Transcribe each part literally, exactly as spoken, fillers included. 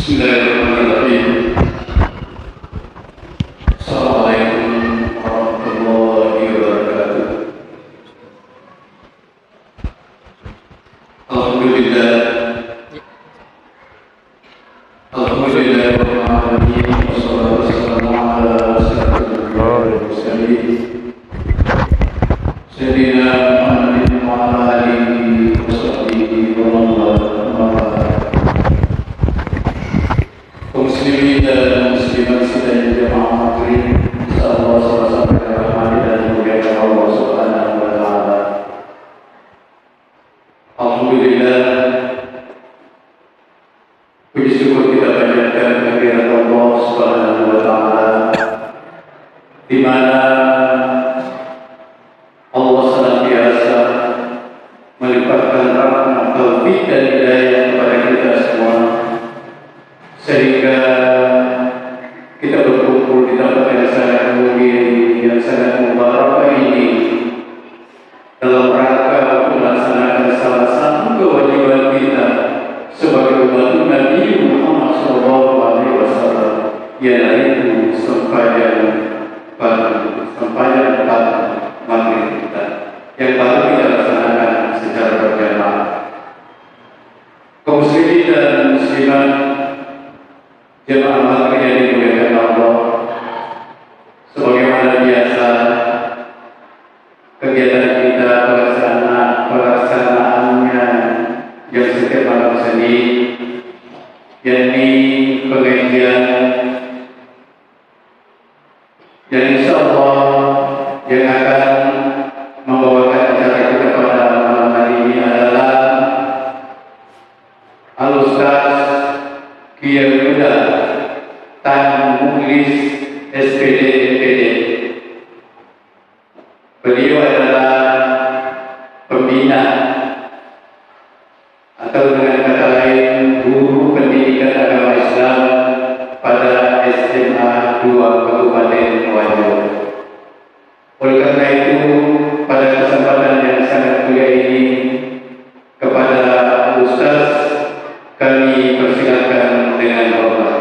Bismillahirrahmanirrahim. Assalamualaikum warahmatullahi wabarakatuh. Alhamdulillah. Alhamdulillahirabbil alamin. Wassalatu wassalamu ala asyrafil anbiya'i wal mursalin. Sayyidina Muhammadin wa ala alihi wa sahbihi wa man walah. Amma ba'd. Kaum muslimin dan muslimat sidang jamaah maghrib, insyaallah sama-sama dirahmati dan dimuliakan Allah Subhanahu wa taala. Alhamdulillah, puji syukur kita panjatkan kehadirat Allah Subhanahu wa taala, di mana Allah senantiasa melimpahkan rahmat, taufik, dan hidayah kepada kita semua, sehingga kita berkumpul di tempat yang sangat mulia ini, yang sangat mubarak ini, dalam rangka untuk melaksanakan salah satu kewajiban kita sebagai umat Nabi Muhammad sallallahu alaihi wasallam, yaitu sembahyang fardu, sembahyang fardu maghrib kita yang baru kita laksanakan secara berjamaah. Kaum muslimin dan muslimat, jemaah maghrib yang dimuliakan Allah, sebagaimana biasa, kegiatan kita pelaksana-, pelaksanaannya yang setiap malam Senin, yakni pengajian yang insya Allah yang akan membawakan acara kita pada malam hari ini adalah Al-Ustaz Kiai Muda Tan Muklis, S P D, M P D. Beliau adalah pembina atau dengan kata lain guru pendidikan agama Islam pada S M A dua Kabupaten Wajo. Oleh karena itu, pada kesempatan yang sangat mulia ini, kepada Ustaz kami persilakan dengan hormat.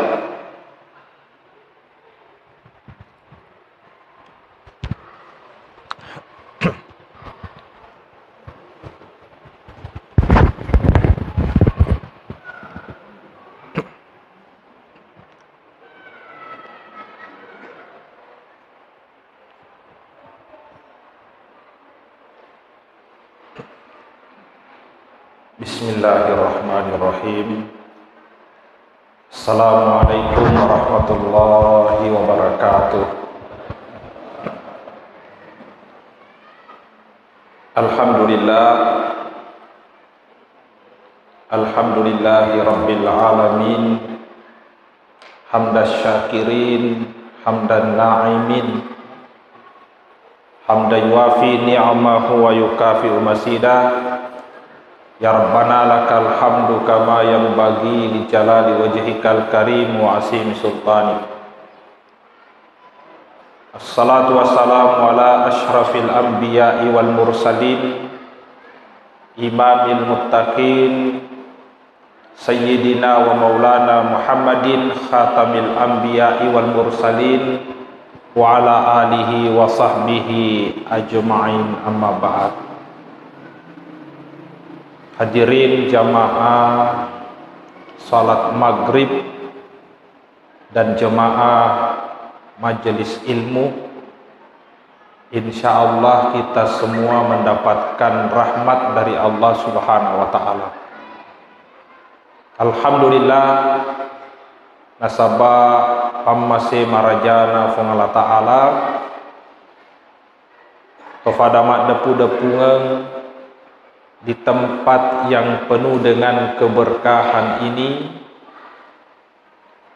Bismillahirrahmanirrahim. Assalamualaikum warahmatullahi wabarakatuh. Alhamdulillah. Alhamdulillahi rabbil alamin. Hamdan syakirin, hamdan na'imin. Hamdan yuwafi ni'amahu wa yukafi'u mazidah. Ya Rabbana lakal hamdu kama yanbaghi li jalali wajhikal karim wa azimi sultanik. Assalatu wassalamu ala asyrafil anbiya'i wal mursalin, imamil muttaqin, sayyidina wa maulana Muhammadin khatamil anbiya'i wal mursalin, wa ala alihi wa sahbihi ajma'in, amma ba'd. Hadirin jamaah salat maghrib dan jemaah majelis ilmu, insya Allah kita semua mendapatkan rahmat dari Allah Subhanahu wa Ta'ala. Alhamdulillah, nasaba pammase marajana Puang Allah Ta'ala, to fada maddepu-depungeng di tempat yang penuh dengan keberkahan ini,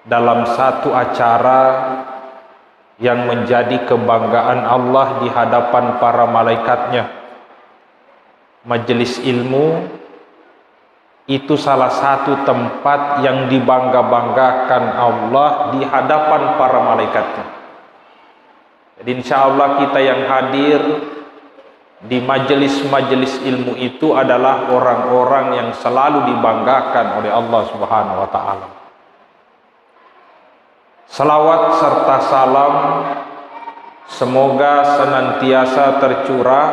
dalam satu acara yang menjadi kebanggaan Allah di hadapan para malaikatnya. Majelis ilmu itu salah satu tempat yang dibangga-banggakan Allah di hadapan para malaikatnya. Jadi, insya Allah kita yang hadir di majelis-majelis ilmu itu adalah orang-orang yang selalu dibanggakan oleh Allah Subhanahu wa Ta'ala. Salawat serta salam semoga senantiasa tercurah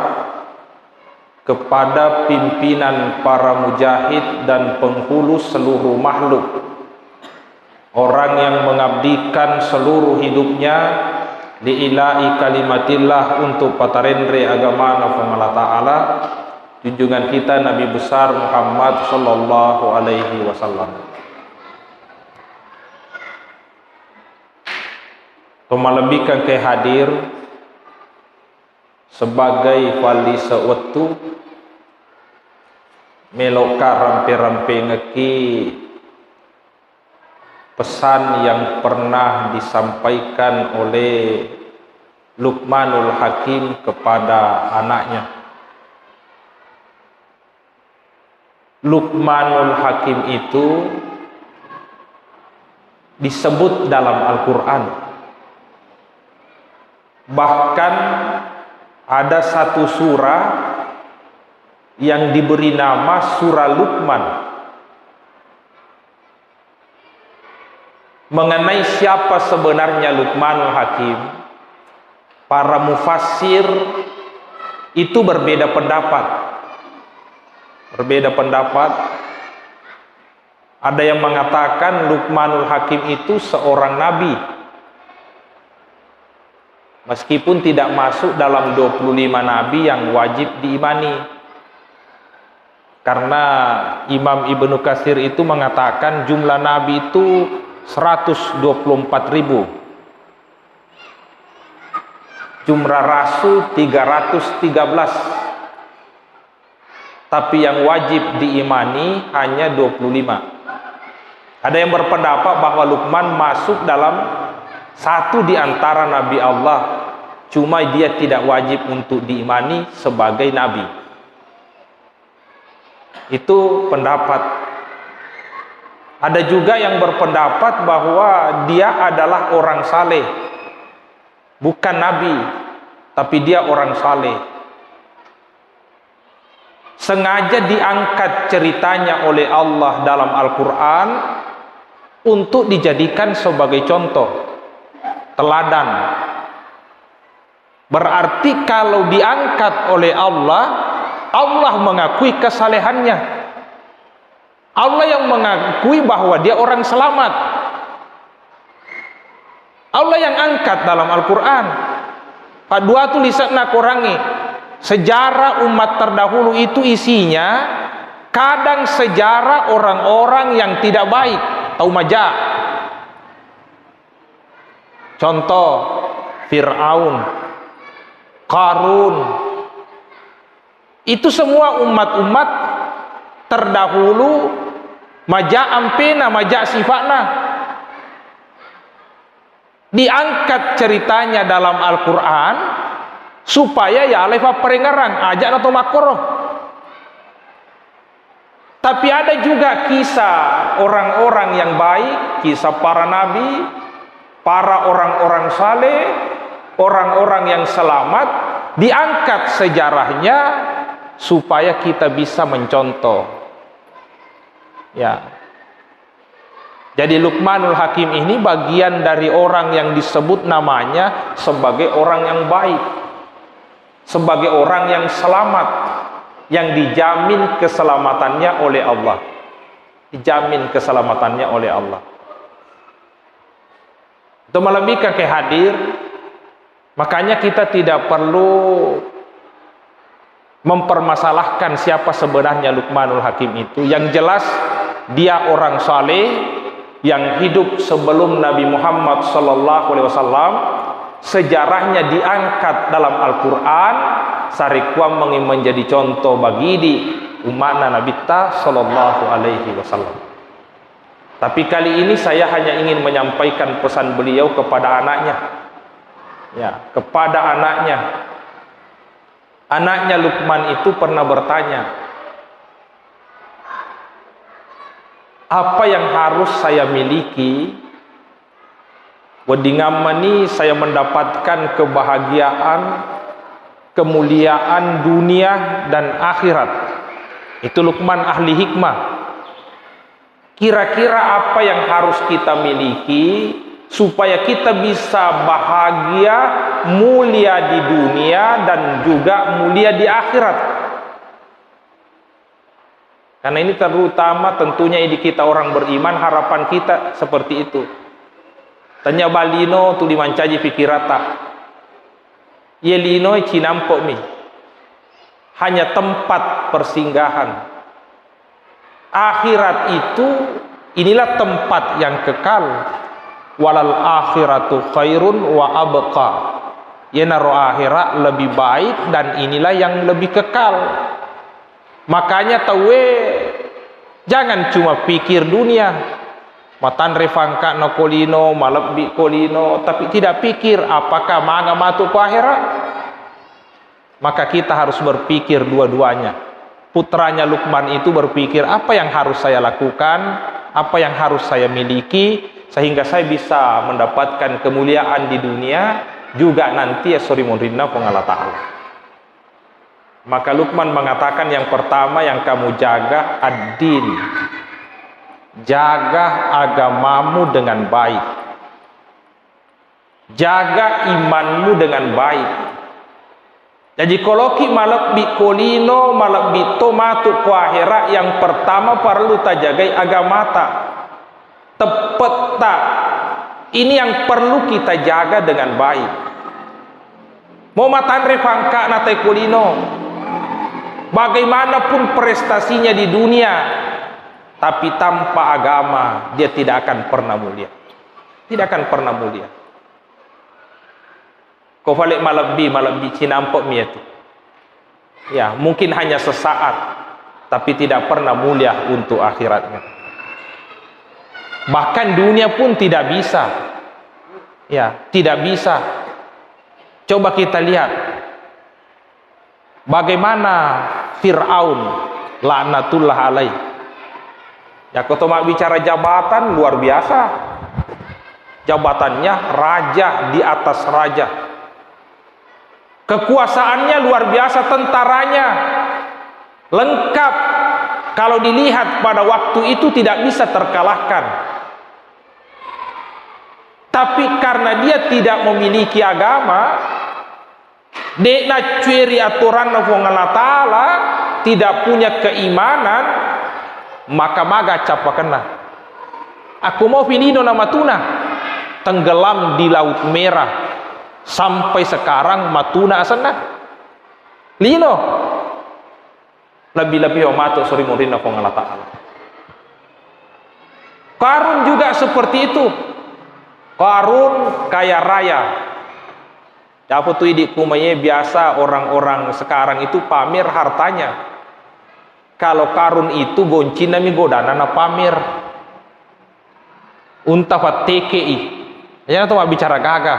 kepada pimpinan para mujahid dan penghulu seluruh makhluk, orang yang mengabdikan seluruh hidupnya li'ila'i kalimatillah, untuk patarenre agamana Puang Allah Ta'ala, junjungan kita Nabi besar Muhammad sallallahu alaihi wasallam. To malebbikan ke hadir sebagai fallise wettu, meloka rampe-rampengekki pesan yang pernah disampaikan oleh Luqmanul Hakim kepada anaknya. Luqmanul Hakim itu disebut dalam Al-Quran. Bahkan ada satu surah yang diberi nama Surah Luqman. Mengenai siapa sebenarnya Luqmanul Hakim, para mufassir itu berbeda pendapat. Berbeda pendapat. Ada yang mengatakan Luqmanul Hakim itu seorang nabi, meskipun tidak masuk dalam dua puluh lima nabi yang wajib diimani. Karena Imam Ibnu Katsir itu mengatakan jumlah nabi itu seratus dua puluh empat ribu. Jumlah rasul tiga ratus tiga belas. Tapi yang wajib diimani hanya dua puluh lima. Ada yang berpendapat bahwa Luqman masuk dalam satu di antara nabi Allah, cuma dia tidak wajib untuk diimani sebagai nabi. Itu pendapat. Ada juga yang berpendapat bahwa dia adalah orang saleh, bukan nabi, tapi dia orang saleh. Sengaja diangkat ceritanya oleh Allah dalam Al-Quran untuk dijadikan sebagai contoh, teladan. Berarti kalau diangkat oleh Allah, Allah mengakui kesalehannya. Allah yang mengakui bahwa dia orang selamat. Allah yang angkat dalam Al-Quran. Padua tu lisekna korangi. Sejarah umat terdahulu itu isinya kadang sejarah orang-orang yang tidak baik, tau maja. Contoh, Fir'aun, Qarun. Itu semua umat-umat terdahulu maja ampena, maja sifa'na. Diangkat ceritanya dalam Al-Quran supaya yalai papparengerang, aja na to makkoro. Tapi ada juga kisah orang-orang yang baik, kisah para nabi, para orang-orang saleh, orang-orang yang selamat, diangkat sejarahnya supaya kita bisa mencontoh. Ya. Jadi Luqmanul Hakim ini bagian dari orang yang disebut namanya sebagai orang yang baik, sebagai orang yang selamat, yang dijamin keselamatannya oleh Allah. Dijamin keselamatannya oleh Allah. Itu malebbikan ke hadir, makanya kita tidak perlu mempermasalahkan siapa sebenarnya Luqmanul Hakim itu. Yang jelas, dia orang saleh yang hidup sebelum Nabi Muhammad sallallahu alaihi wasallam. Sejarahnya diangkat dalam Al-Quran, sarekkuammengngi menjadi contoh bagi di umatna Nabitta sallallahu alaihi wasallam. Tapi kali ini saya hanya ingin menyampaikan pesan beliau kepada anaknya. Ya, kepada anaknya. Anaknya Luqman itu pernah bertanya, "Apa yang harus saya miliki weddingammani saya mendapatkan kebahagiaan, kemuliaan dunia dan akhirat?" Itu Luqman ahli hikmah. Kira-kira apa yang harus kita miliki supaya kita bisa bahagia, mulia di dunia, dan juga mulia di akhirat. Karena ini terutama tentunya di kita orang beriman, harapan kita seperti itu. Tanya balino tu dimancaji pikirata. Ye lino cinampe mi. Hanya tempat persinggahan. Akhirat itu, inilah tempat yang kekal. Walal akhiratu khairun wa abqa. Yenaro akhirat lebih baik dan inilah yang lebih kekal. Makanya tauwe jangan cuma pikir dunia. Matanre fangka'na ko lino, malebbi ko lino, tapi tidak pikir apakah maga matu ko akhirat. Maka kita harus berpikir dua-duanya. Putranya Lukman itu berpikir, "Apa yang harus saya lakukan? Apa yang harus saya miliki sehingga saya bisa mendapatkan kemuliaan di dunia juga nanti esso ri munrinna Puang Allah Ta'ala?" Maka Lukman mengatakan, "Yang pertama yang kamu jaga ad-din. Jaga agamamu dengan baik. Jaga imanmu dengan baik." Jadi, koloki malebbi ko lino, malebbi to matu ko akhirat, yang pertama perlu tajagai agamata, teppetta. Ini yang perlu kita jaga dengan baik. Mau matanre fangka'na tau ko lino, bagaimanapun prestasinya di dunia, tapi tanpa agama, dia tidak akan pernah mulia. Tidak akan pernah mulia. Ko fale malebbi, malebbi cinampe mi itu. Ya, mungkin hanya sesaat, tapi tidak pernah mulia untuk akhiratnya. Bahkan dunia pun tidak bisa. Ya, tidak bisa. Coba kita lihat bagaimana Fir'aun laknatullah alaih. Ya, ko to mabbicara jabatan, luar biasa. Jabatannya raja di atas raja. Kekuasaannya luar biasa, tentaranya lengkap. Kalau dilihat pada waktu itu tidak bisa terkalahkan. Tapi karena dia tidak memiliki agama, de' naccueri aturanna Puang Allah Ta'ala, tidak punya keimanan, maka maga cappakenna. Aku mau filino na matuna, tenggelam di Laut Merah. Sampai sekarang matuna asenna. Lino. Lebih-lebih wa matu suri murinna Puang Allah Ta'ala. Karun juga seperti itu. Karun kaya raya. Dapo tu idi' kumaye biasa orang-orang sekarang itu pamer hartanya. Kalau Karun itu goncinna mi godana na pamer. Unta fatteke'i. Iyana to mabbicara gaga.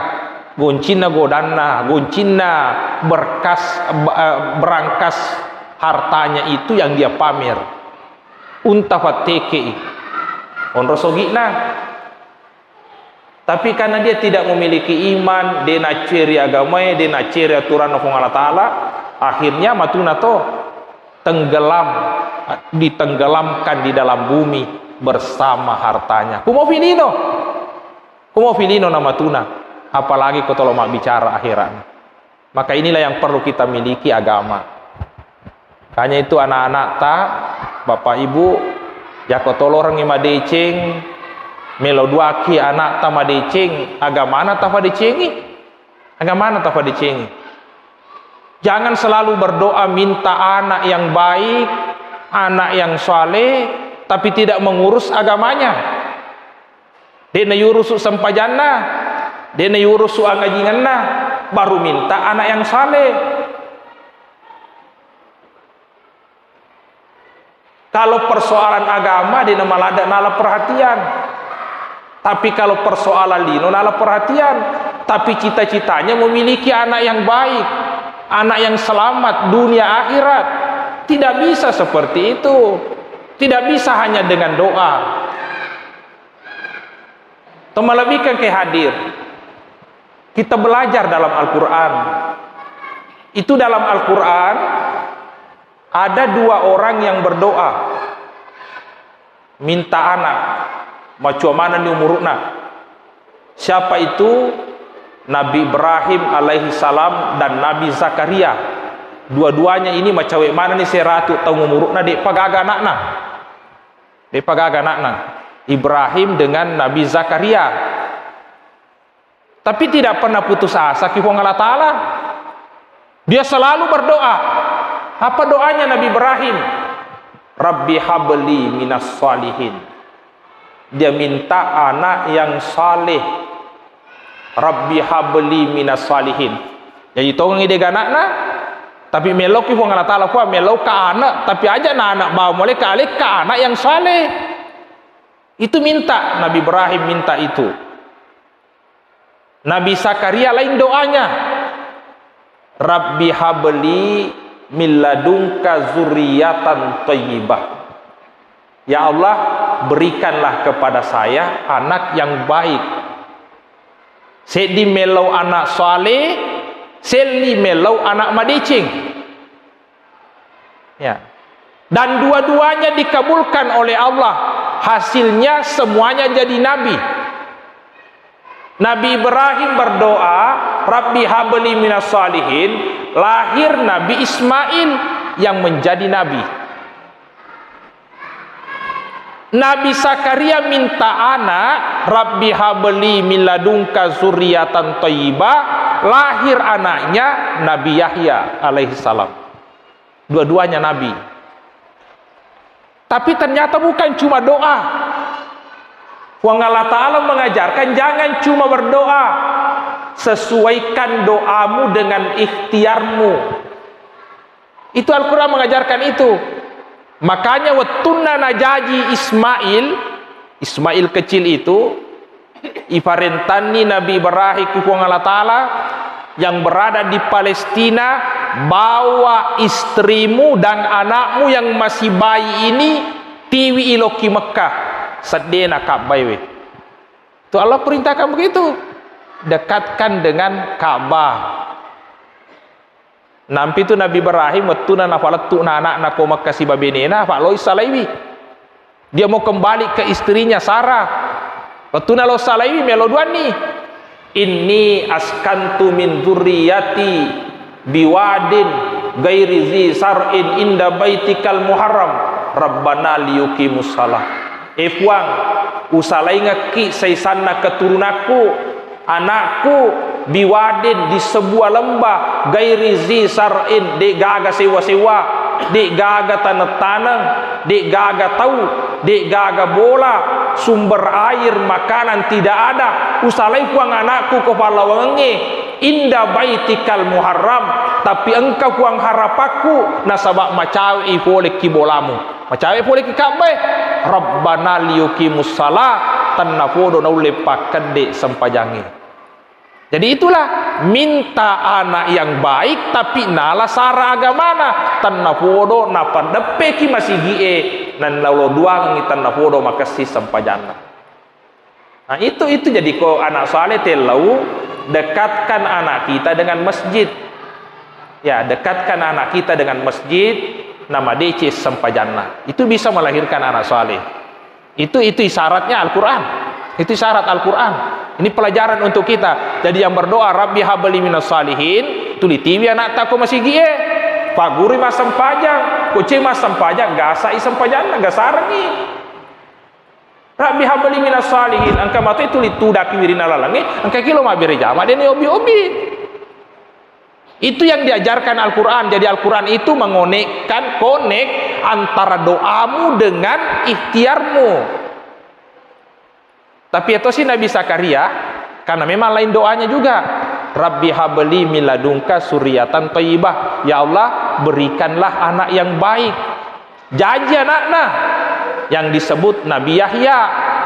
Goncinna godanna, goncinna berkas, ba-, eh, berangkas hartanya itu yang dia pamer. Unta fatteke'i. Onro sogi'na. Tapi karena dia tidak memiliki iman, de' nacceri agamae, de' nacceri aturanna Puang Allah Ta'ala, akhirnya matuna to tenggelam, ditenggelamkan di dalam bumi bersama hartanya. Kumo filino, kumo filino na matuna, apalagi ko tolo mabbicara akhirat. Maka inilah yang perlu kita miliki, agama. Makanya itu anak-anak ta, Bapak Ibu, jako tolorengngi madeceng, melo duaki anak ta madeceng, agamana ta padecengi. Agamana ta padecengi. Jangan selalu berdoa minta anak yang baik, anak yang saleh, tapi tidak mengurus agamanya. De'na yurusu sempajanna, de'na yurusu angajingenna, baru minta anak yang saleh. Kalau persoalan agama, de'na maladde' nala perhatian. Tapi kalau persoalan lino, nala perhatian. Tapi cita-citanya memiliki anak yang baik, anak yang selamat dunia akhirat. Tidak bisa seperti itu. Tidak bisa hanya dengan doa. Tomalebbikan ke hadir. Kita belajar dalam Al-Quran. Itu dalam Al-Quran ada dua orang yang berdoa. Minta anak. Macua manenni umuru'na. Siapa itu? Nabi Ibrahim alaihi salam dan Nabi Zakaria. Dua-duanya ini macawe manenni seratu taung umuru'na, de'pa gaga ana'na. De'pa gaga ana'na. Ibrahim dengan Nabi Zakaria. Tapi tidak pernah putus asa ki Puang Allah Ta'ala. Dia selalu berdoa. Apa doanya Nabi Ibrahim? "Rabbi habli minas salihin." Dia minta anak yang saleh. "Rabbi habli minas salihin." Jadi tongengi de' gaga ana'na, tapi meloki Puang Allah Ta'ala, "Puang, meloka anak, tapi aja na anak bawa mulai ka alekka anak yang saleh." Itu minta, Nabi Ibrahim minta itu. Nabi Zakaria lain doanya. "Rabbi habli min ladunka zurriyatan thayyibah." Ya Allah, berikanlah kepada saya anak yang baik. Seddi mellau anak saleh, seddi mellau anak madeceng. Ya. Dan dua-duanya dikabulkan oleh Allah. Hasilnya semuanya jadi nabi. Nabi Ibrahim berdoa, "Rabbi habli minas salihin", lahir Nabi Ismail yang menjadi nabi. Nabi Zakaria minta anak, "Rabbi habli min ladunka zurriyatan thayyibah", lahir anaknya Nabi Yahya alaihi salam. Dua-duanya nabi. Tapi ternyata bukan cuma doa. Puang Allah Ta'ala mengajarkan jangan cuma berdoa. Sesuaikan doamu dengan ikhtiarmu. Itu Al-Quran mengajarkan itu. Makanya wettunna najaji Ismail, Ismail kecil itu, iparentanni Nabi Ibrahim ku Puang Allah Ta'ala yang berada di Palestina, "Bawa istrimu dan anakmu yang masih bayi ini, tiwi iloki Mekah, seddena Ka'bah we." Itu Allah perintahkan begitu. Dekatkan dengan Ka'bah. Nampi tu Nabi Ibrahim, wettunna napalettu'na ana'na ko Mekka siba benena, apa lo issalaiwi. Dia mau kembali ke istrinya Sarah. Wettunna lo salaiwi, melo duanni. "Inni askantu min dzurriyyati biwadin ghairi dzi sar'in inda baitikal muharram. Rabbana liyuqimus shalah." Eh Puang, usalaingekki saisanna keturunakku, anakku, biwadin, di sebuah lembah, ghairi dzi sar'in, de'gaga sewwa-sewwa, de'gaga taneng-taneng, de'gaga tau, de'gaga bola, sumber air, makanan tidak ada. Usalai Puang anakku ko pallawangengnge, inda baitikal muharram, tapi engka Puang harapakku, nasaba macawe'i pole ki bolamu. Macawe pole ki Ka'bah e. Rabbana liyuqimus shalah, tennapodo naulle pakkedde sempajangnge. Jadi itulah, minta anak yang baik tapi nala sara agamana, tennapodo napadeppeki masigi'e, nannaulo duangengngi tennapodo makessing sempajanna. Nah, itu, itu jadi ko anak saleh tellau, dekatkan anak kita dengan masjid. Ya, dekatkan anak kita dengan masjid, namadeceng sempajanna. Itu bisa melahirkan anak saleh. Itu, itu isyaratnya Al-Quran. Itu isyarat Al-Quran. Ini pelajaran untuk kita. Jadi yang berdoa, "Rabbi habli minas salihin", tuli tiwi anakta ko masigi'e. Paggurui massempajang. Ko cai massempajang, gasai sempajanna, gasarengngi. "Rabbi habli minas salihin", engka mato itu litudaki wirinna lalengnge, engka kilo mabbere jama, de' ni obbi-obbi. Itu yang diajarkan Al-Quran. Jadi Al-Quran itu mengonekkan, konek antara doamu dengan ikhtiarmu. Tapi itu si Nabi Zakaria, karena memang lain doanya juga. "Rabbi habli min ladunka suriyatan thayyibah." Ya Allah, berikanlah anak yang baik. Jaji anakna yang disebut Nabi Yahya.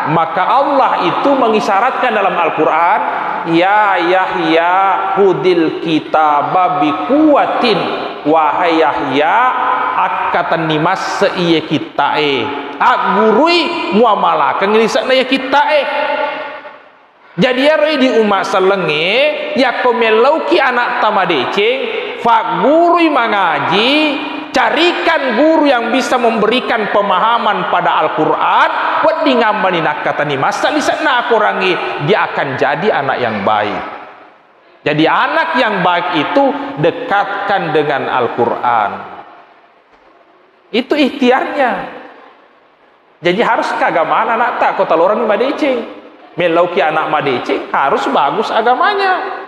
Maka Allah itu mengisyaratkan dalam Al-Quran, "Ya Yahya, khudil kitaba bi quwwatin." Wahai Yahya, akkatenni masse iye kitta'e. Aggurui muamalakeng lise'na iye kitta'e. Jadi, iyaro idi umma sellengnge, yakko mellauki anakta madeceng, faggurui mangaji, carikan guru yang bisa memberikan pemahaman pada Al-Quran, Wedding ammani nakkatani massa lise'na akorangnge, dia akan jadi anak yang baik. Jadi, anak yang baik itu dekatkan dengan Al-Quran. Itu ikhtiarnya. Jadi, harus keagamaan anakta, ko talorangi madeceng. Mellauki anak madeceng, harus bagus agamanya.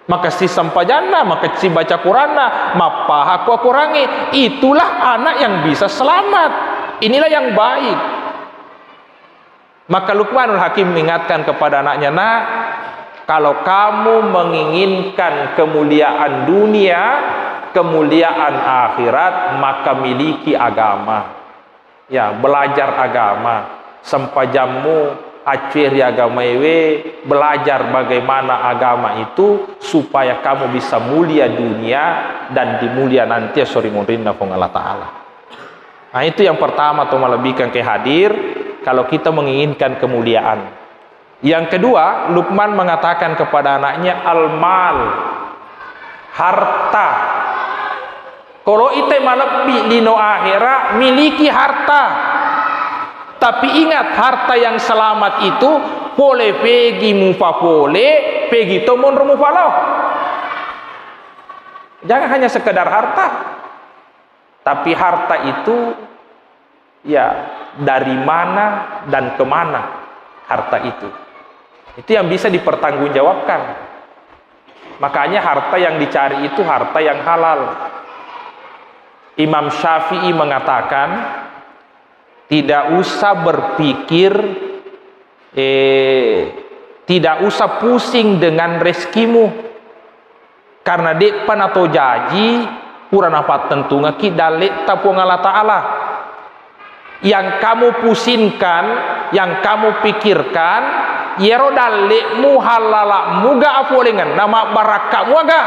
Makessing sempajanna, makessing baca Quranna, mappaha ko akorangnge. Itulah anak yang bisa selamat. Inilah yang baik. Maka Luqmanul Hakim mengingatkan kepada anaknya, "Nak, kalau kamu menginginkan kemuliaan dunia, kemuliaan akhirat, maka miliki agama." Ya, belajar agama. Sempajammu, acceri agamaewe, belajar bagaimana agama itu supaya kamu bisa mulia dunia dan dimulia nanti esori munrinna Puang Allah Ta'ala. Nah, itu yang pertama, to malebbikan ke hadir, kalau kita menginginkan kemuliaan. Yang kedua, Luqman mengatakan kepada anaknya, "Al-mal, harta. Kalau ite malebbi lino akhera, miliki harta. Tapi ingat, harta yang selamat itu pole pegi mufapole, pegi to monro mufalo. Jangan hanya sekedar harta." Tapi harta itu, ya, dari mana dan kemana harta itu? Itu yang bisa dipertanggungjawabkan. Makanya harta yang dicari itu harta yang halal. Imam Syafi'i mengatakan, tidak usah berpikir, eh, tidak usah pusing dengan rezekimu. Karena de'pa nato jaji, pura napattentungekki dalle'ta Puang Allah Ta'ala. Yang kamu pusingkan, yang kamu pikirkan, iyaro dalle'mu, hallala'mu ga apolengenna, mabbarakkamu aga.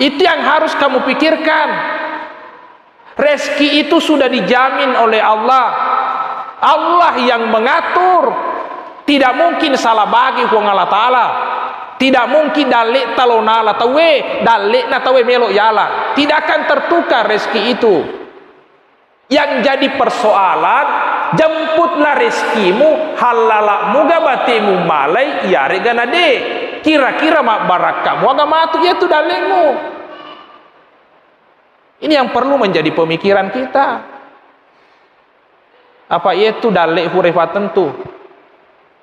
Itu yang harus kamu pikirkan. Rezeki itu sudah dijamin oleh Allah. Allah yang mengatur. Tidak mungkin salah bagi Puang Allah Ta'ala. Tidak mungkin dalle'ta lo nala tauwe, dalle'na tauwe melo yala. Tidak akan tertukar rezeki itu. Yang jadi persoalan, jemputlah rezekimu, hallala'mu ga batemu malai, iyarega na de. Kira-kira mabbarakkamu aga matu iyatu dalle'mu. Ini yang perlu menjadi pemikiran kita. Apa iyatu dalle' pura pattentu?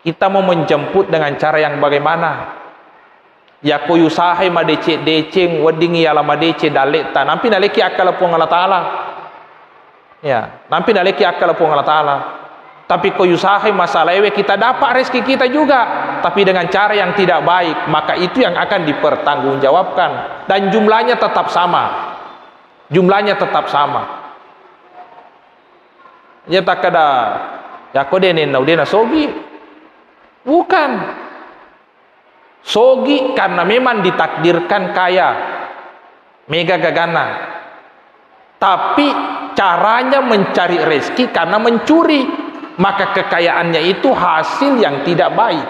Kita mau menjemput dengan cara yang bagaimana? Yakko yusahai madeceng-deceng, weddingngi yala madeceng dalle'ta. Nampi nalekki akkala Puang Allah Ta'ala. Ya, nampi nalekki akkala Puang Allah Ta'ala. Tapi ko yusahai masalaewe, kita dapat rezeki kita juga. Tapi dengan cara yang tidak baik, maka itu yang akan dipertanggungjawabkan. Dan jumlahnya tetap sama. Jumlahnya tetap sama. Iya takkeda, yakko de nenna ude nasogi. Bukan. Sogi karena memang ditakdirkan kaya. Mega gagana. Tapi caranya mencari rezeki karena mencuri. Maka kekayaannya itu hasil yang tidak baik.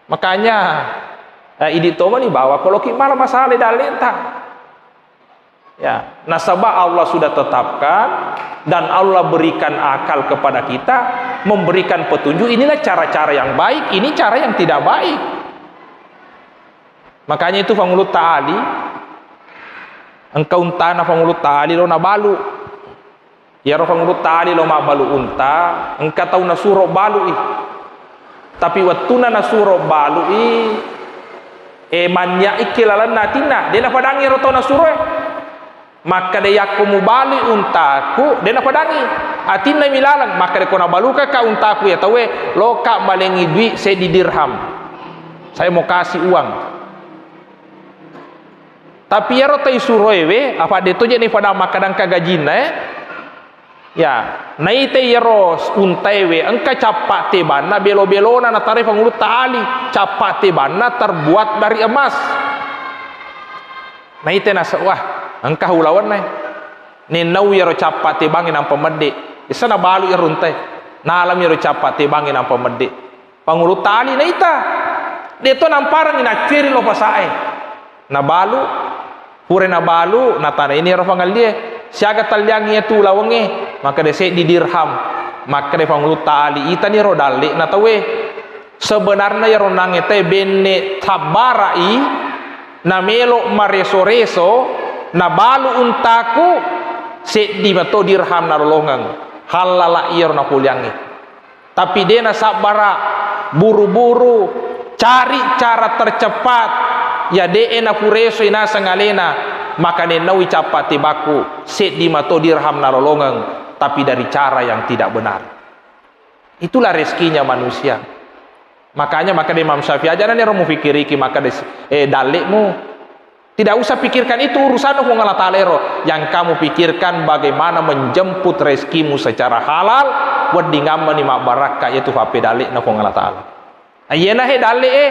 Makanya, eh, idi tomani bawa koloki mala masale dalle'ta. Ya, nasaba Allah sudah tetapkan dan Allah berikan akal kepada kita, memberikan petunjuk, inilah cara-cara yang baik, ini cara yang tidak baik. Makanya itu Pangulutta Ali, engka untana Pangulutta Ali lo nabalu. Iyaro Pangulutta Ali lo mabbalu unta, engka tau nasuro balu'i. Tapi wettunna nasuro balu'i, e, mannya'ikki lalenna atinna, de napadangi ero tau nasuroe. Makkeda, "Yakko mubalui untaku, de napadangi. Atinna mi laleng." Makkeda, "Ko nabalukaka untaku iya tauwe, loka malengi dui seddi dirham. Saya mau kasih uang." Tapi iyaro tau isuroewe, apa de toje ni pada makkeda engka gajinna, eh? Ya, naite iyaro untaewe engka cappa tebanna belo-belona nataroi Pangulutta Ali, cappa tebanna terbuat dari emas. Naite nase-, wah, engka ulawenna. Nennau iyaro cappa tebangnge nampa medde. Issa nabalu iyaro untae. Nalami iyaro cappa tebangnge nampa medde. Pangulutta Ali naita. De'to namparengngi naccueri lo pasae. Nabalu, pura nabalu, natanaini ero pangallie. Siaga talliangngi iyatu ulawengnge? Makkeda seddi dirham. Makkeda Pangulutta Ali, "Itani ro dalle'na tauwe. Sebenarna iyaro onnangnge tae benne sabbara'i, namelo mareso-reso, nabalu untaku, seddi mato dirham nalolongeng. Hallala iyaro napoliangnge. Tapi de nasabbara, buru-buru, cari cara tercepat. Ya de'e napuresoi naseng alena, maka nennaui cappa tebakku, seddi mato dirham nalolongeng, tapi dari cara yang tidak benar." Itulah rezekinya manusia. Makanya, makkeda Imam Syafi'i, "Aja nero mufikiriki makkeda, eh, dalle'mu. Tidak usah pikirkan itu urusan Puang Allah Ta'ala ero. Yang kamu pikirkan bagaimana menjemput rezekimu secara halal, weddingammeni mabbarakka itu H P dalle'na Puang Allah Ta'ala." Iyena he dalle'e,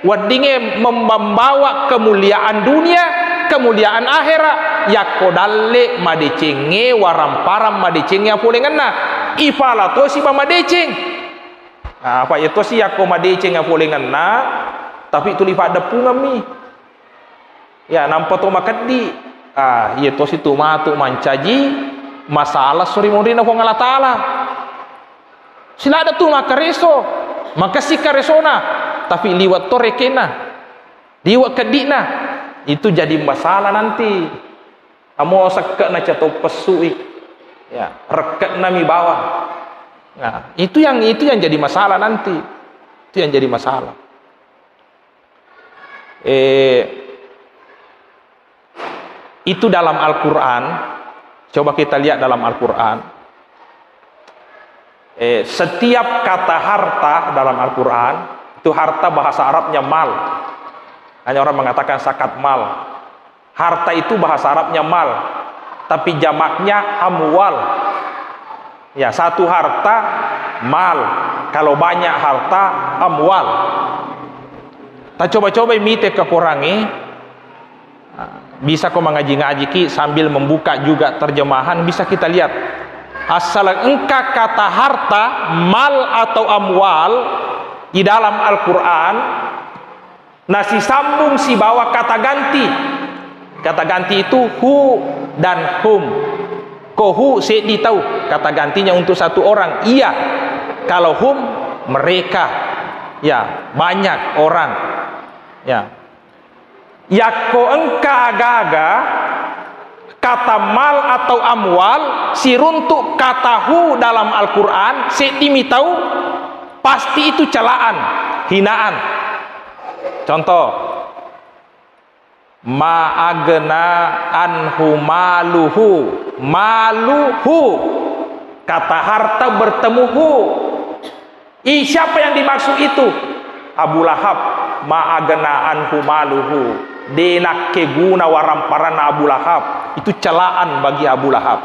weddingnge mem-, membawa kemuliaan dunia, kemuliaan akhirat. Yakko dalle madecengnge, waramparang madecengnge apolengenna. Ipala tosi ba madeceng. Nah, apa iya tosi yakko madeceng apolengenna, tapi tuli paddeppungemmi. Ya, nampa to makeddi. Ah, iya tosi tu matu mancaji masalah suri monrina Puang Allah Ta'ala. Siladda tu makkareso, makessing karesona, tapi liwat to rekenna, liwat keddi'na, itu jadi masalah nanti. Amo sekke'na catau pessui, ya, rekke'na mi bawang. Nah, itu yang, itu yang jadi masalah nanti. Itu yang jadi masalah. Eh, itu dalam Al-Quran. Coba kita lihat dalam Al-Quran. Eh, setiap kata harta dalam Al-Quran, itu harta bahasa Arabnya mal. Hanya orang mengatakan zakat mal. Harta itu bahasa Arabnya mal, tapi jamaknya amwal. Ya, satu harta, mal. Kalau banyak harta, amwal. Ta coba-coba mite ke Qurangnge, bisa ko mengaji-ngajiki sambil membuka juga terjemahan, bisa kita lihat. Asal engka kata harta, mal atau amwal di dalam Al-Quran, nasisambung sibawa kata ganti. Kata ganti itu hu dan hum. Ko hu seddi tau, kata gantinya untuk satu orang, ia. Kalau hum, mereka. Ya, banyak orang. Ya. Yakko engka aga-aga, kata mal atau amwal, siruntuk kata hu dalam Al-Quran, seddi mi tau, pasti itu celaan, hinaan. Contoh, ma agna anhu maluhu, maluhu. Kata harta bertemu hu. I, siapa yang dimaksud itu? Abu Lahab. Ma agna anhu maluhu. De nakkeguna waramparanna Abu Lahab. Itu celaan bagi Abu Lahab.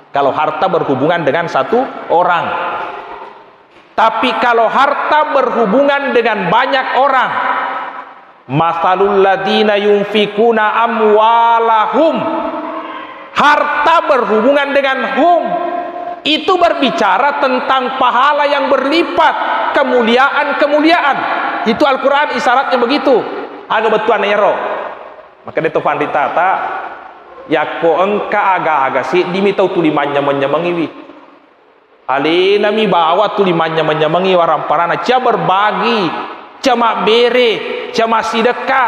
Kalau harta berhubungan dengan satu orang. Tapi kalau harta berhubungan dengan banyak orang, masalul ladina yunfikuna amwalahum, harta berhubungan dengan hum, itu berbicara tentang pahala yang berlipat, kemuliaan-kemuliaan. Itu Al-Quran isyaratnya begitu. Aga bettuanna ero. Maka de to panritata, yakko engka aga-aga, seddimi tau tuli manyameng-nyamengiwi. Alenami bawa tuli manyameng-nyamengi waramparana, cia berbagi, cia mabbere, cia massidekka,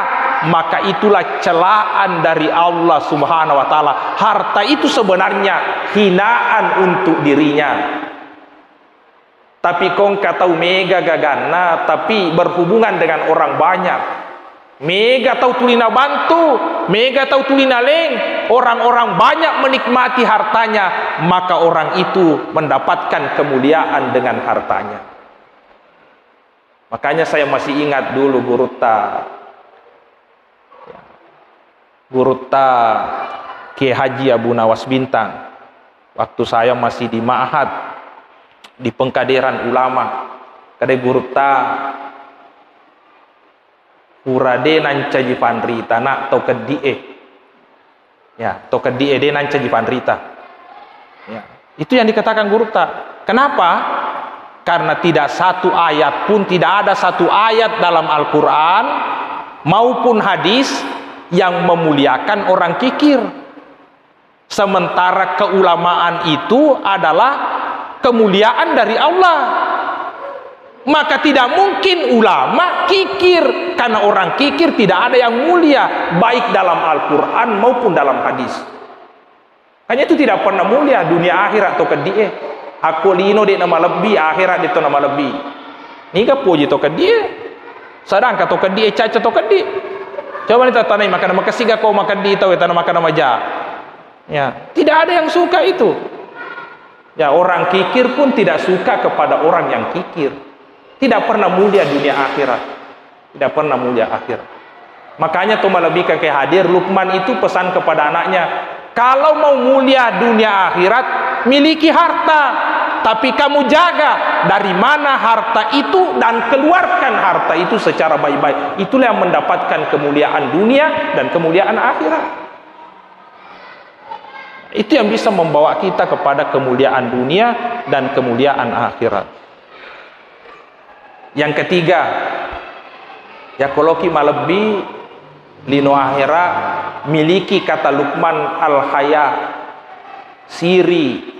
maka itulah celaan dari Allah Subhanahu wa Ta'ala. Harta itu sebenarnya hinaan untuk dirinya. Tapi kongka tau mega gaganna, tapi berhubungan dengan orang banyak. Mega tau tuli nabantu, mega tau tuli naleng, orang-orang banyak menikmati hartanya, maka orang itu mendapatkan kemuliaan dengan hartanya. Makanya saya masih ingat dulu gurutta, gurutta Kiai Haji Abu Nawas Bintang, waktu saya masih di Ma'had, di Pengkaderan Ulama, kada gurutta, pura de nancaji panrita, nak, tau keddi'e. Ya, tau keddi'e de nancaji panrita. Ya, itu yang dikatakan gurutta. Kenapa? Karena tidak satu ayat pun, tidak ada satu ayat dalam Al-Quran maupun hadis yang memuliakan orang kikir. Sementara keulamaan itu adalah kemuliaan dari Allah. Maka tidak mungkin ulama kikir, karena orang kikir tidak ada yang mulia, baik dalam Al-Quran maupun dalam hadis. Hanya itu tidak pernah mulia dunia akhirat to keddi e. Akko lino de' namalebbi, akhirat de' to namalebbi. Niga poji to keddi e. Sedangkan to keddi e, caca to keddi. Coba ni tatanai, makana makesiga ko makeddi tau e, tana makana maja. Ya, tidak ada yang suka itu. Ya, orang kikir pun tidak suka kepada orang yang kikir. Tidak pernah mulia dunia akhirat. Tidak pernah mulia akhirat. Makanya to malebbi ke hadir, Lukman itu pesan kepada anaknya, "Kalau mau mulia dunia akhirat, miliki harta. Tapi kamu jaga dari mana harta itu dan keluarkan harta itu secara baik-baik. Itulah yang mendapatkan kemuliaan dunia dan kemuliaan akhirat." Itu yang bisa membawa kita kepada kemuliaan dunia dan kemuliaan akhirat. Yang ketiga, ya koloki malebbi lino akhirat, miliki kata Lukman al-haya, siri.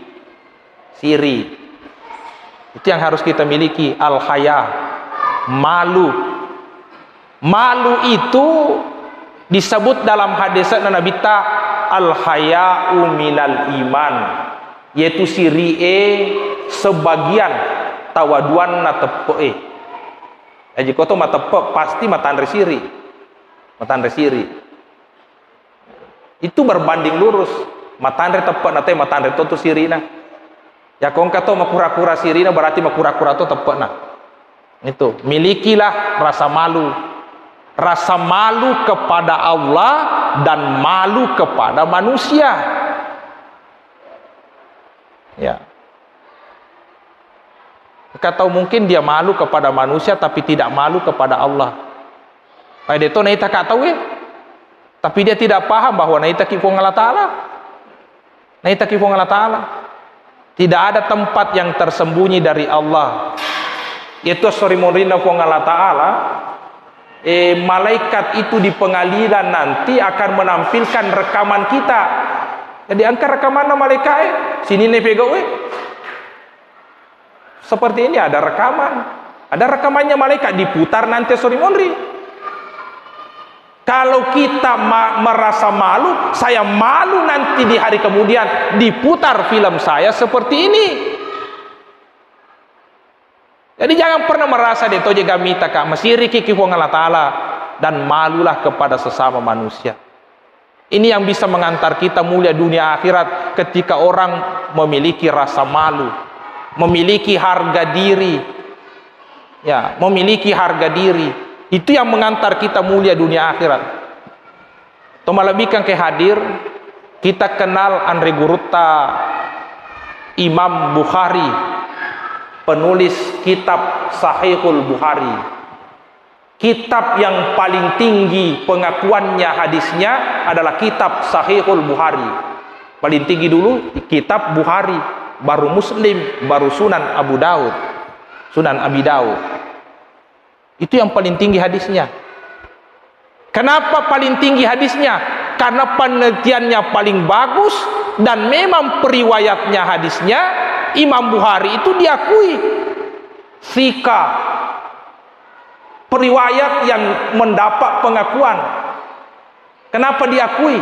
Siri. Itu yang harus kita miliki, al-haya, malu. Malu itu disebut dalam hadisna Nabitta, "Al-haya'u minal iman", yaitu siri e sebagian tawaduanna teppe e. Jadi ko to mateppe pasti matanre siri. Matanre siri. Itu berbanding lurus. Matanre teppe'na te, matanre to tu sirina. Ya, ko engka to makura-kura sirina, berarti makura-kura to teppe'na. Itu, milikilah rasa malu. Rasa malu kepada Allah dan malu kepada manusia. Ya. Engka tau mungkin dia malu kepada manusia tapi tidak malu kepada Allah. Pai de to naita ka tau e. Tapi dia tidak paham bahwa naitaki Puang Allah Ta'ala. Naitaki Puang Allah Ta'ala. Tidak ada tempat yang tersembunyi dari Allah. Yaitu sorimonrinna Puang Allah Ta'ala, eh, malaikat itu di pengadilan nanti akan menampilkan rekaman kita. Jadi engka rekamanna malaikat e, sininna pegau e. Seperti ini ada rekaman. Ada rekamannya malaikat diputar nanti sorimonri. Kalau kita ma-, merasa malu, saya malu nanti di hari kemudian diputar film saya seperti ini. Jadi jangan pernah merasa de to je gamita ka, masiriki ki Puang Allah Ta'ala, dan malulah kepada sesama manusia. Ini yang bisa mengantar kita mulia dunia akhirat ketika orang memiliki rasa malu, memiliki harga diri. Ya, memiliki harga diri. Itu yang mengantar kita mulia dunia akhirat. To malebbikan ke hadir, kita kenal anre gurutta Imam Bukhari, penulis kitab Sahihul Bukhari. Kitab yang paling tinggi pengakuannya hadisnya adalah kitab Sahihul Bukhari. Paling tinggi dulu kitab Bukhari, baru Muslim, baru Sunan Abu Daud. Sunan Abi Daud. Itu yang paling tinggi hadisnya. Kenapa paling tinggi hadisnya? Karena penelitiannya paling bagus dan memang periwayatnya hadisnya, Imam Bukhari itu diakui sika, periwayat yang mendapat pengakuan. Kenapa diakui?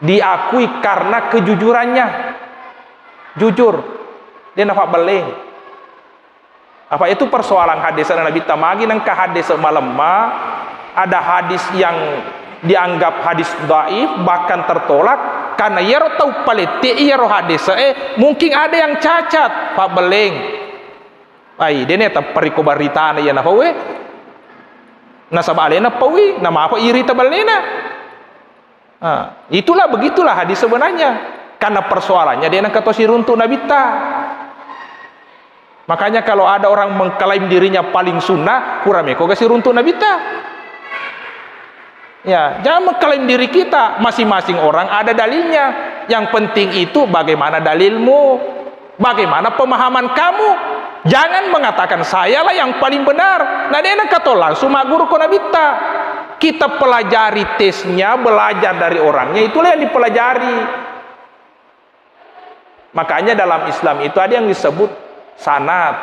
Diakui karena kejujurannya. Jujur. De nafabbelleng. Apa itu persoalan hadis Nabi tamagi nengka hadis malemma, ada hadis yang dianggap hadis dhaif, bahkan tertolak, karena iyaro tau palette iyaro hadis e, mungkin ada yang cacat, pabbelleng. Ai, dene tappariko baritana iya nafawe. Nasaba alena pawi, namafa iri tabellena. Ah, itulah, begitulah hadis sebenarnya. Karena persoalannya dia nengka to siruntu nabitta. Makanya kalau ada orang mengklaim dirinya paling sunnah, kurang meko ga siruntu nabitta. Ya, jangan mengklaim diri kita. Masing-masing orang ada dalilnya. Yang penting itu bagaimana dalilmu, bagaimana pemahaman kamu. Jangan mengatakan sayalah yang paling benar. Nah, dia nengka to langsung magguru ko nabitta. Kita pelajari tesnya, belajar dari orangnya, itulah yang dipelajari. Makanya dalam Islam itu ada yang disebut sanad,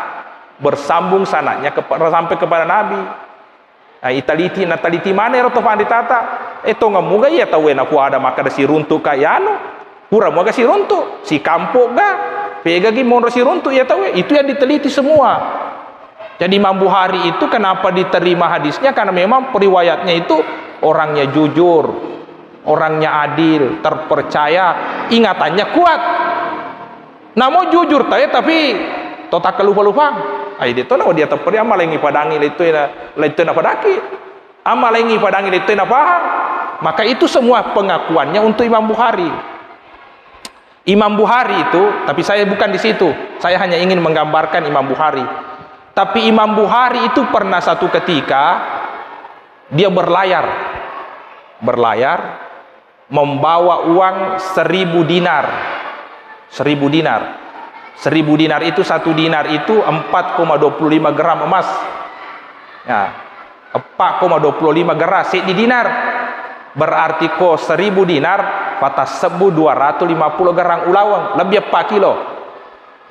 bersambung sanadnya kepa-, sampai kepada Nabi. Nah, italiti, nataliti mana ero to panritata? Eh, tongeng muga iya tauwe napuada makkeda siruntu ka yanu. Pura muga siruntu, sikampo ga, pegagi monro siruntu iya tauwe. Itu yang diteliti semua. Jadi Imam Bukhari itu kenapa diterima hadisnya? Karena memang periwayatnya itu orangnya jujur, orangnya adil, terpercaya, ingatannya kuat. Namo jujur tae, tapi to takkalupa-lupang. Ai, de to na dia tepperi amalengi padangi lettoina, lettoina padaki. Amalengi padangi lettoina pahang. Maka itu semua pengakuannya untuk Imam Bukhari. Imam Bukhari itu, tapi saya bukan di situ. Saya hanya ingin menggambarkan Imam Bukhari. Tapi Imam Bukhari itu pernah satu ketika dia berlayar. Berlayar, membawa uang seribu dinar. Seribu dinar. Seribu dinar itu, satu dinar itu empat koma dua puluh lima gram emas. Ya, empat koma dua puluh lima gram, seddi dinar. Berarti ko seribu dinar, patasebbu dua ratus lima puluh gram ulaweng, lebih empat kilo.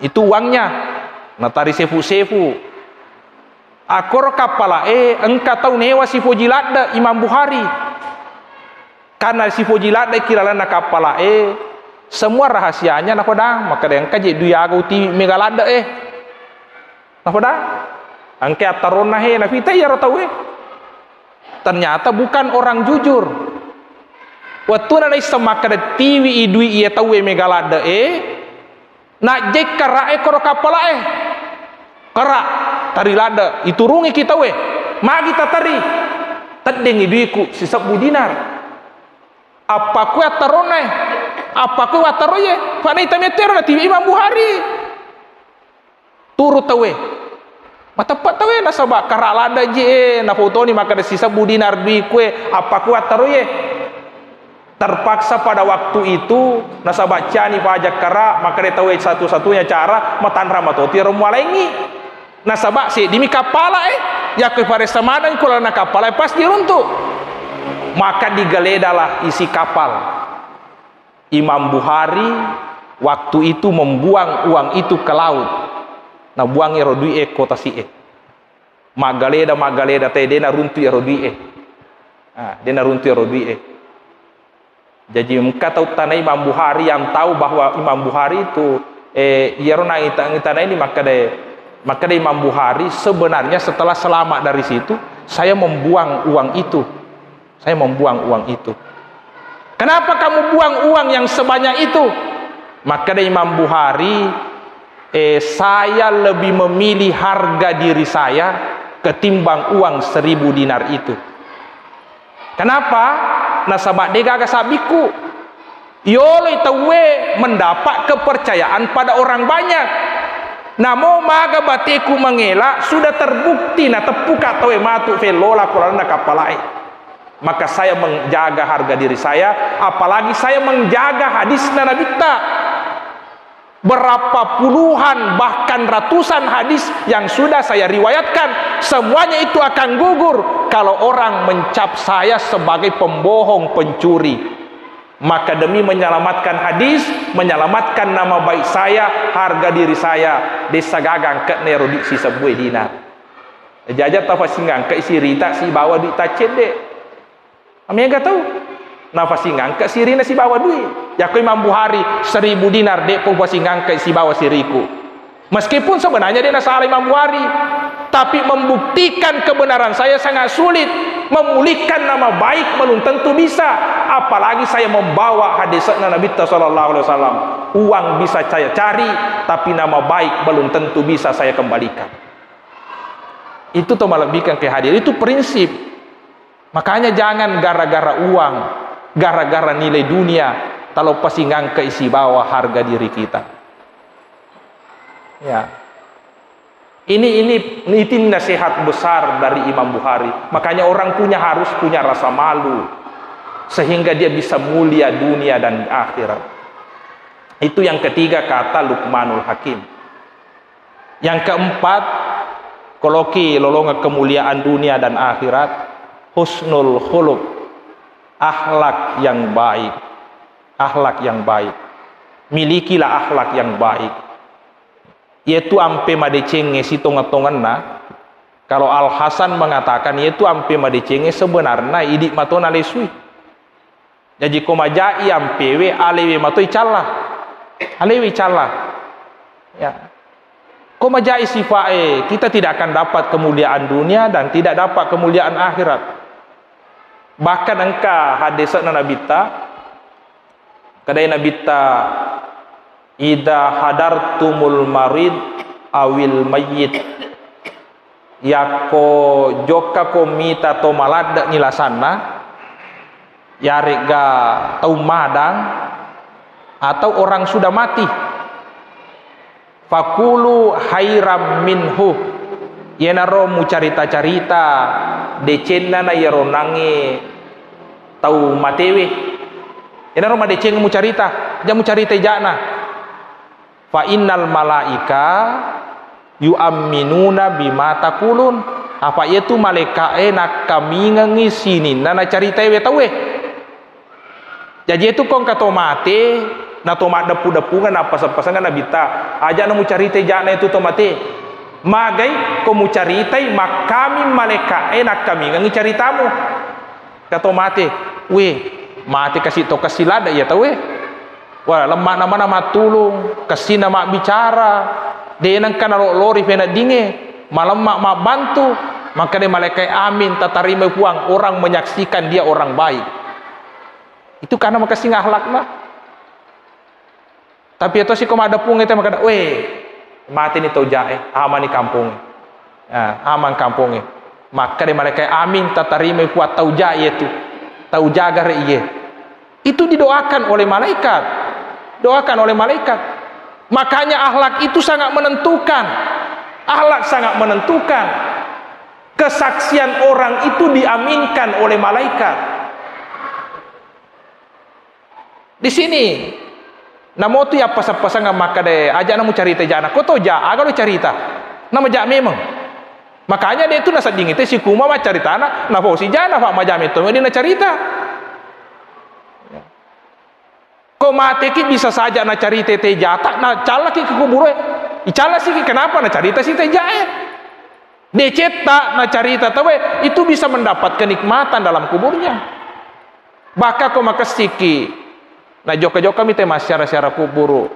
Itu uangnya. Natari sefu-sefu. Akkoro kappala'e engka tau newa sipoji ladde Imam Bukhari. Karena sipoji ladde ki lalenna kappala'e, semua rahasianya napadang, makkeda engka je dui aga utiwi mega ladde e. Napadang, engka attaronna he, napita iyaro tauwe. Ternyata bukan orang jujur. Wettuna naisseng makkeda tiwi i dui iye tauwe mega ladde e, Najjai kera'e koro kappala'e. Kera, tari ladde, iturungi ki tauwe. Magi tateri? Teddengi duiku sisebbu dinar. Appakkue attaronnae? Appakkue wattaroie? Fa'na ita mettero natiwi Imam Bukhari. Turu tauwe. Mateppe tauwe nasaba kera ladde ji e, napotoni makkeda sisebbu dinar duikue, appakkue wattaroie. Terpaksa pada waktu itu, nasaba ciani pajak kera, makkeda tauwe satu-satunya cara, matanra matoti ero mualaingi. Nasaba seddimi kappala e, yakko iparessa maneng ko lalenna kappala e, pasti runtu. Maka digeledalah isi kapal. Imam Bukhari waktu itu membuang uang itu ke laut. Nabuang ero dui e ko tasi e. Maggaleda, maggaleda, te de naruntu ero dui e. Ah, de naruntu ero dui e. Jadi engka tau tanai Imam Bukhari yang tahu bahwa Imam Bukhari itu, eh, iyaro na ita-, itanai ni makkeda, makkeda Imam Bukhari, "Sebenarnya setelah selamat dari situ, saya membuang uang itu. Saya membuang uang itu." "Kenapa kamu buang uang yang sebanyak itu?" Makkeda Imam Bukhari, "Eh, saya lebih memilih harga diri saya ketimbang uang seribu dinar itu." Kenapa? Nasaba de gaga sabbikku. Yoloi tauwe mendapat kepercayaan pada orang banyak. Namo maga bateku mangela, sudah terbukti nateppuka tauwe matu fellola ko lalenna kappala'e. Maka saya menjaga harga diri saya, apalagi saya menjaga hadisna Nabitta. Berapa puluhan, bahkan ratusan hadis yang sudah saya riwayatkan, semuanya itu akan gugur kalau orang mencap saya sebagai pembohong, pencuri. Maka demi menyelamatkan hadis, menyelamatkan nama baik saya, harga diri saya, dessa gaga angke'na ero dui sisebbu e dinar. Jaja tafasingangka sirita sibawa dui taccedde. Mega tau nafasingangka sirina sibawa dui. Yakko Imam Bukhari, seribu dinar de'pa ufasingangka sibawa siriku. Meskipun sebenarnya de nasala Imam Bukhari, tapi membuktikan kebenaran saya sangat sulit. Memulihkan nama baik belum tentu bisa, apalagi saya membawa hadisna Nabitta sallallahu alaihi wasallam. Uang bisa saya cari, tapi nama baik belum tentu bisa saya kembalikan. Itu to malebbikan ke hadir, itu prinsip. Makanya jangan gara-gara uang, gara-gara nilai dunia, talo pasingangkai sibawa harga diri kita. Ya. Ini, ini, ini nasihat besar dari Imam Bukhari. Makanya orang punya, harus punya rasa malu, sehingga dia bisa mulia dunia dan akhirat. Itu yang ketiga kata Luqmanul Hakim. Yang keempat, koloki lolongeng kemuliaan dunia dan akhirat, husnul khuluq, akhlak yang baik. Akhlak yang baik. Milikilah akhlak yang baik. Iyatu ampe madecengnge sitongeng-tongenna, kalau Al Hasan mengatakan, iyatu ampe madecengnge sebenarna idi mato nalesui. Jaji ko majai ampewe, alewe mato icalla. Alewe icalla. Ya. Ko majai sifae, kita tidak akan dapat kemuliaan dunia dan tidak dapat kemuliaan akhirat. Bahkan engka hadesna Nabitta, kedai Nabitta, "Idza hadartumul marid awil mayyit." Yakko jokkako mita to maladde'ni lasanna, yaregga tau madang atau orang sudah mati. Fakulu hairam minhu. Iyanaro mucarita-carita decenna na iyaro nangnge tau matewe. Iyanaro madeceng mucarita, aja mucarita ija'na. Fa innal malaika yu'amminuna bima taqulun. Apa iyatu malaika'e nakkamingengngi sininna nacaritai we tauwe. Jaji iyatu ko engka to mate, na to maddeppu-deppungeng, nappaseng-pasengeng Nabitta, aja na mucarita ija'na itu to mate. Magai ko mucaritai, makkamin malaika'e nakkamingengngi caritamu. Engka to mate, we, mate kasi to kasi ladde iya tauwe. Wah, lemma'na mana mattulung, kessina mabbicara, de nengka nalo-lori peneddingnge, malemma mabbantu, makkeda malaika'e, "Amin, tatarimai Puang, orang menyaksikan dia orang baik." Itu karena makessing akhlakna. Tapi iyatosi ko maddeppungeng te makkeda, "We, mateni tau jae, amani kampongnge." Ah, aman kampongnge. Makkeda malaika'e, "Amin, tatarimai Puang tau jae iyatu. Tau jagare iye." Itu didoakan oleh malaikat. Doakan oleh malaikat. Makanya akhlak itu sangat menentukan. Akhlak sangat menentukan. Kesaksian orang itu diaminkan oleh malaikat. Di sini, namotu yappaseng-pasengeng makkeda, "Aja na mucarita ija'na." Ko to ja, aga lo carita? Namaja memang. Makanya de tu nasedding ite sikuma maccaritana, nafosi jana, fa maja metto di nacarita. Ko mateki bisa saja nacarita te jata, nacallaki ke kubure. Icallasiki kenapa nacarita si te jae? Decetta nacarita tauwe itu bisa mendapat kenikmatan dalam kuburnya. Bahkan ko makessiki, najokka-jokka mi te massiara-siara kuburu,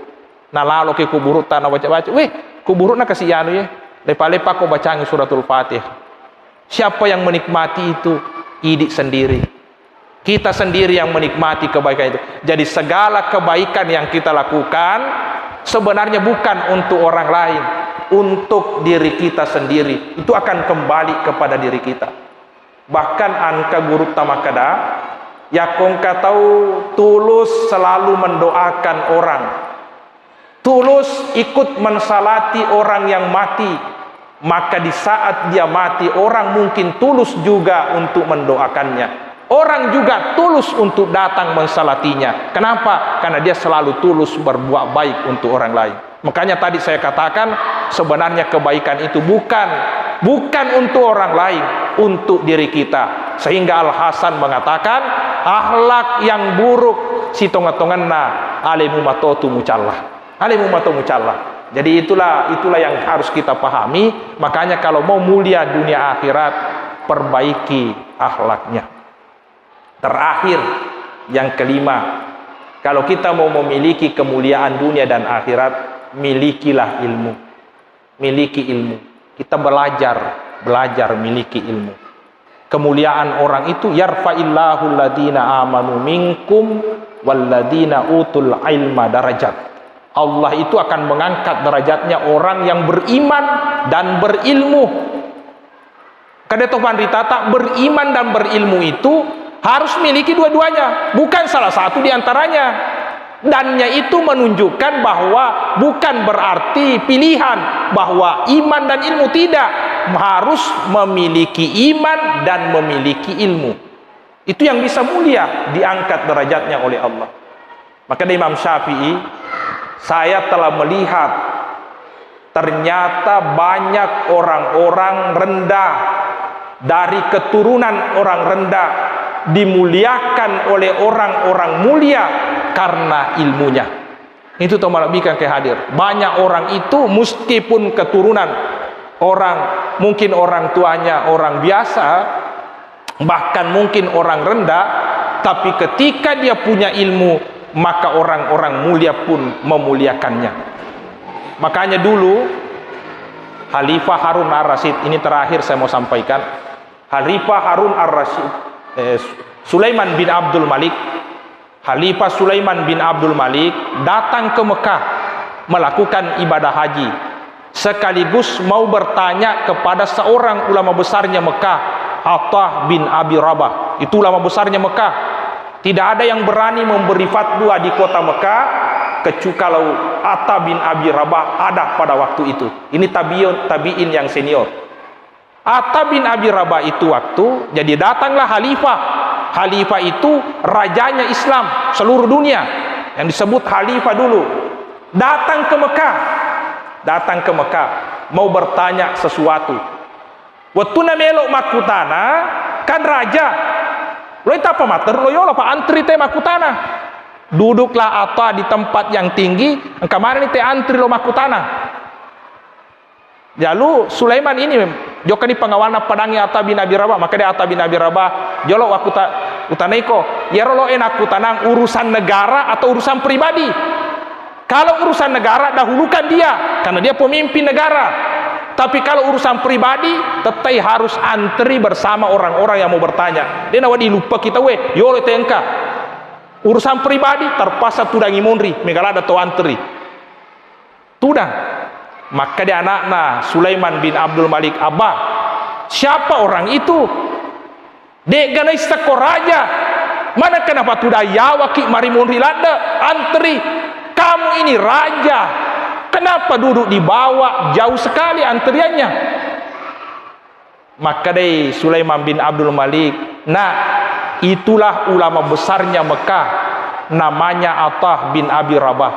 nalaloki kuburu tana baca-baca, "Weh, kuburu na kasi anu ye, lepa-lepa ko bacangi suratul Fatihah." Siapa yang menikmati itu? Idi sendiri. Kita sendiri yang menikmati kebaikan itu. Jadi segala kebaikan yang kita lakukan sebenarnya bukan untuk orang lain, untuk diri kita sendiri. Itu akan kembali kepada diri kita. Bahkan engka gurutta makkeda, yakko engka tau tulus selalu mendoakan orang, tulus ikut mensalati orang yang mati, maka di saat dia mati, orang mungkin tulus juga untuk mendoakannya. Orang juga tulus untuk datang mensalatinya. Kenapa? Karena dia selalu tulus berbuat baik untuk orang lain. Makanya tadi saya katakan, sebenarnya kebaikan itu bukan, bukan untuk orang lain, untuk diri kita. Sehingga Al Hasan mengatakan, akhlak yang buruk sitonga-tonganna alemu matotu mucalla. Alemu mato mucalla. Jadi itulah, itulah yang harus kita pahami. Makanya kalau mau mulia dunia akhirat, perbaiki akhlaknya. Terakhir, yang kelima, kalau kita mau memiliki kemuliaan dunia dan akhirat, milikilah ilmu. Miliki ilmu. Kita belajar, belajar miliki ilmu. Kemuliaan orang itu, "Yarfa'illahu alladhina amanu minkum walladhina utul ilma darajat." Allah itu akan mengangkat derajatnya orang yang beriman dan berilmu. Kada to panritata, beriman dan berilmu itu harus miliki dua-duanya, bukan salah satu di antaranya. Dannya itu menunjukkan bahwa bukan berarti pilihan bahwa iman dan ilmu, tidak, harus memiliki iman dan memiliki ilmu. Itu yang bisa mulia, diangkat derajatnya oleh Allah. Maka dari Imam Syafi'i, "Saya telah melihat ternyata banyak orang-orang rendah dari keturunan orang rendah dimuliakan oleh orang-orang mulia karena ilmunya." Itu tau malebbikeng ke hadir. Banyak orang itu meskipun keturunan orang, mungkin orang tuanya orang biasa, bahkan mungkin orang rendah, tapi ketika dia punya ilmu, maka orang-orang mulia pun memuliakannya. Makanya dulu Khalifah Harun Ar-Rasyid, ini terakhir saya mau sampaikan, Khalifah Harun Ar-Rasyid, eh, Sulaiman bin Abdul Malik, Khalifah Sulaiman bin Abdul Malik datang ke Mekah melakukan ibadah haji, sekaligus mau bertanya kepada seorang ulama besarnya Mekah, Atha bin Abi Rabah. Itu ulama besarnya Mekah. Tidak ada yang berani memberi fatwa di kota Mekah kecuali kalau Atha bin Abi Rabah ada pada waktu itu. Ini tabiun, tabiin yang senior. Atha bin Abi Rabah itu waktu, jadi datanglah khalifah. Khalifah itu rajanya Islam seluruh dunia, yang disebut khalifah dulu. Datang ke Mekah, datang ke Mekah, mau bertanya sesuatu. Wettunna melo makkutana, kan raja. Lo tappa mater lo yolo, pa antri te makkutana. Duduklah Atha di tempat yang tinggi, engka manenni te antri lo makkutana. Jalu Sulaiman ini mem-, jokkani pengawalna padangngi Atha bin Abi Rabah, maka dia Atha bin Abi Rabah, jolo wakkuta-, utanaiko, iyaro lo e nakkutanang urusan negara atau urusan pribadi? Kalau urusan negara, dahulukan dia, karena dia pemimpin negara. Tapi kalau urusan pribadi, tettai harus antri bersama orang-orang yang mau bertanya. Dia nawadi lupa kita we, yolo te engka. Urusan pribadi, terpaksa tudangi monri, mega ladda to antri. Tudang. Makkeda anakna Sulaiman bin Abdul Malik, "Abba, siapa orang itu? De'ga naisseng ko raja. Mana kenapa tudang yawaki mari monri ladde, antri? Kamu ini raja. Kenapa duduk di bawah, jauh sekali antriannya?" Makkedai Sulaiman bin Abdul Malik, "Nak, itulah ulama besarnya Mekah, namanya Atha bin Abi Rabah.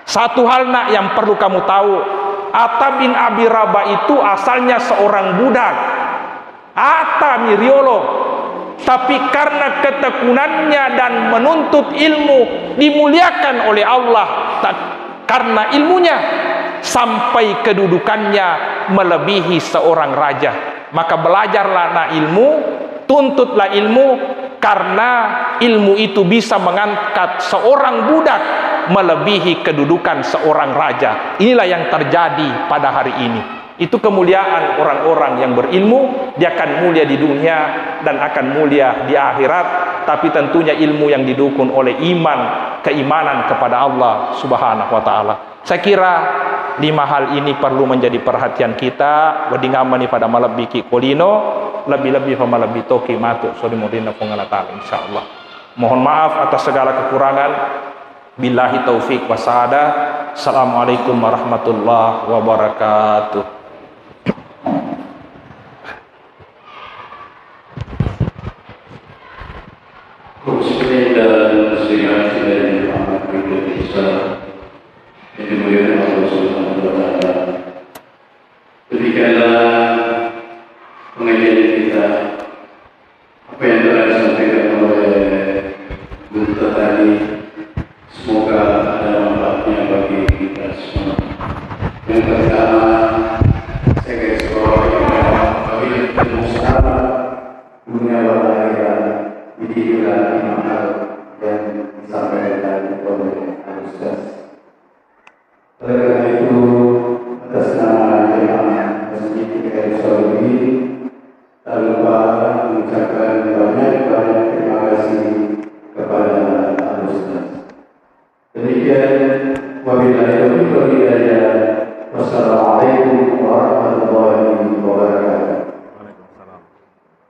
Satu hal, Nak, yang perlu kamu tahu, Atha bin Abi Rabah itu asalnya seorang budak. Atha mi riolo. Tapi karena ketekunannya dan menuntut ilmu, dimuliakan oleh Allah. Ta-, karena ilmunya, sampai kedudukannya melebihi seorang raja. Maka belajarlah, Nak, ilmu, tuntutlah ilmu, karena ilmu itu bisa mengangkat seorang budak melebihi kedudukan seorang raja." Inilah yang terjadi pada hari ini. Itu kemuliaan orang-orang yang berilmu, dia akan mulia di dunia dan akan mulia di akhirat, tapi tentunya ilmu yang didukung oleh iman, keimanan kepada Allah Subhanahu wa Ta'ala. Saya kira lima hal ini perlu menjadi perhatian kita, wedding ammani pada malebbiki ko lino, lebih-lebih fa malebbi toki matu sori murinna Puang Allah Ta'ala, insyaallah. Mohon maaf atas segala kekurangan. Billahi taufik wa sa'adah. Assalamualaikum warahmatullahi wabarakatuh. Kaum muslimin dan muslimat yang dirahmati oleh Allah, yang dimuliakan Allah Subhanahu wa Ta'ala. Demikianlah pengajian kita. Apa yang telah disampaikan oleh Guru tadi, semoga ada manfaatnya bagi kita semua. Yang pertama, saya garis bawahi bahwa apabila kita mau selamat dunia wal akhirat, dididik lima hal yang disampaikan tadi oleh Al Ustaz. Oleh karena itu, atas nama jemaah Masjid Khairus Salihin, tak lupa mengucapkan banyak-banyak terima kasih kepada Al Ustaz. Demikian, wabillahi taufiq wal hidayah.